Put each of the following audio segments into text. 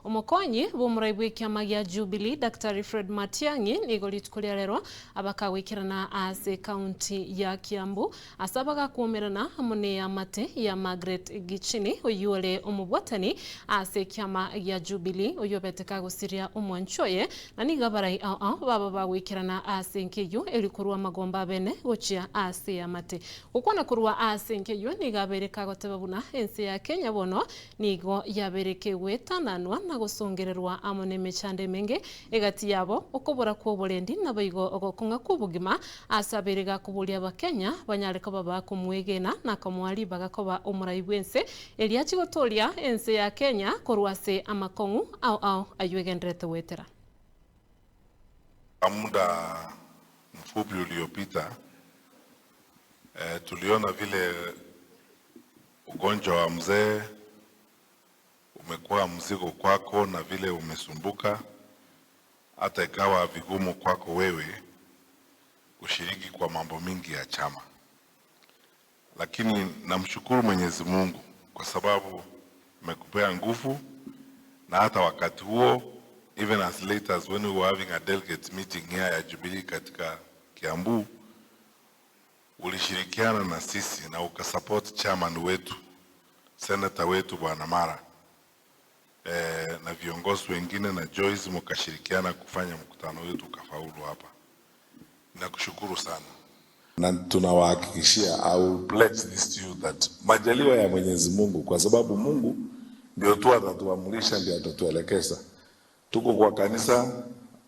Omokonyi bw'omorai bw'ekiama gia Jubilee Daktari Fred Matiang'i nigo rituko ria rero abakagwekerana ase ekaunti ya Kiambu ase abagakuomerana amo na eamate ya Margaret Gichini oyio ore omobwatani ase ekiama gia Jubilee oyio obete kagosiria omwanchi oye na nigo abarai ao ao baba bagwekerana ase enka eyio eri korwa amagomba abene gochia ase eamate. Gokwana korwa ase enka eyio nigo abeire kagoteba buna ense ya Kenya bono nigo yabeire kegoetananwa na gosongererwa amo nemechando emenge egati yabo, okobora kw'oborendi naboigo ogokong'a kw'obogima ase abeire gakoboria Abakenya banyare koba bakomwegena na komoa ribaga koba omorai bw'ense eria achie gotoria ense ya Kenya korwa ase amakong'u ao ao ayio egendererete goetera. Kwa muda mfupi uliopita tuliona vile ugonjwa wa mzee umekuwa mzigo kwako na vile umesumbuka hata ikawa vigumu kwako wewe kushiriki kwa mambo mingi ya chama, lakini namshukuru Mwenyezi Mungu kwa sababu amekupea nguvu na hata wakati huo, even as late as when we were having a delegate meeting here ya Jubilee katika Kiambu, ulishirikiana na sisi na ukasupport chairman wetu, senator wetu Bwana Mara na viongozi wengine na Joyce, mkashirikiana kufanya mkutano wetu ukafaulu hapa. Nakushukuru sana na tunawahakikishia, I will pledge this to you that majaliwa ya Mwenyezi Mungu, kwa sababu Mungu ndio tu atatuamulisha, ndio atatuelekeza. Tuko kwa kanisa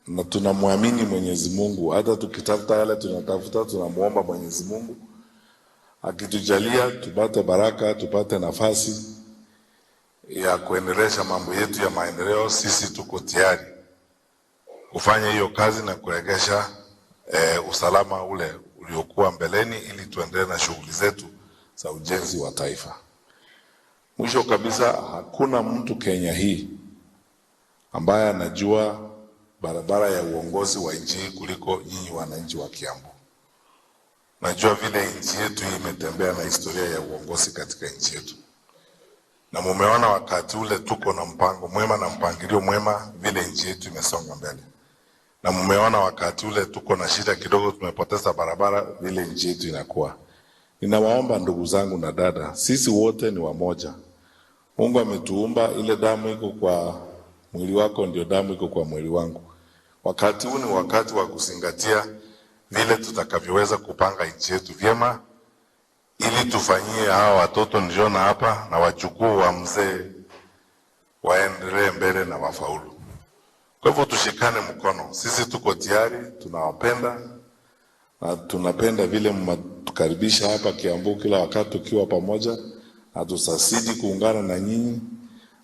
na tunamwamini Mwenyezi Mungu, hata tukitafuta yale tunatafuta, tunamuomba Mwenyezi Mungu akitujalia tupate baraka, tupate nafasi ya kuendelesha mambo yetu ya maendeleo. Sisi tuko tayari kufanya hiyo kazi na kuregesha usalama ule uliokuwa mbeleni, ili tuendelee na shughuli zetu za ujenzi wa taifa. Mwisho kabisa, hakuna mtu Kenya hii ambaye anajua barabara ya uongozi wa nchi hii kuliko nyinyi wananchi wa Kiambu. Najua vile nchi yetu hii imetembea na historia ya uongozi katika nchi yetu, na mumeona wakati ule tuko na mpango mwema na mpangilio mwema vile nchi yetu imesonga mbele, na mumeona wakati ule tuko na shida kidogo, tumepoteza barabara, vile nchi yetu inakuwa. Ninawaomba ndugu zangu na dada, sisi wote ni wamoja. Mungu ametuumba, ile damu iko kwa mwili wako ndio damu iko kwa mwili wangu. Wakati huu ni wakati wa kuzingatia vile tutakavyoweza kupanga nchi yetu vyema, ili tufanyie hawa watoto niliona hapa na wajukuu wa mzee waendelee mbele na wafaulu. Kwa hivyo tushikane mkono, sisi tuko tayari, tunawapenda na tunapenda vile mnatukaribisha hapa Kiambu kila wakati tukiwa pamoja, na tutazidi kuungana na nyinyi.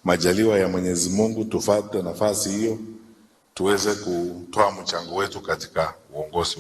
Majaliwa ya Mwenyezi Mungu, tufate nafasi hiyo tuweze kutoa mchango wetu katika uongozi.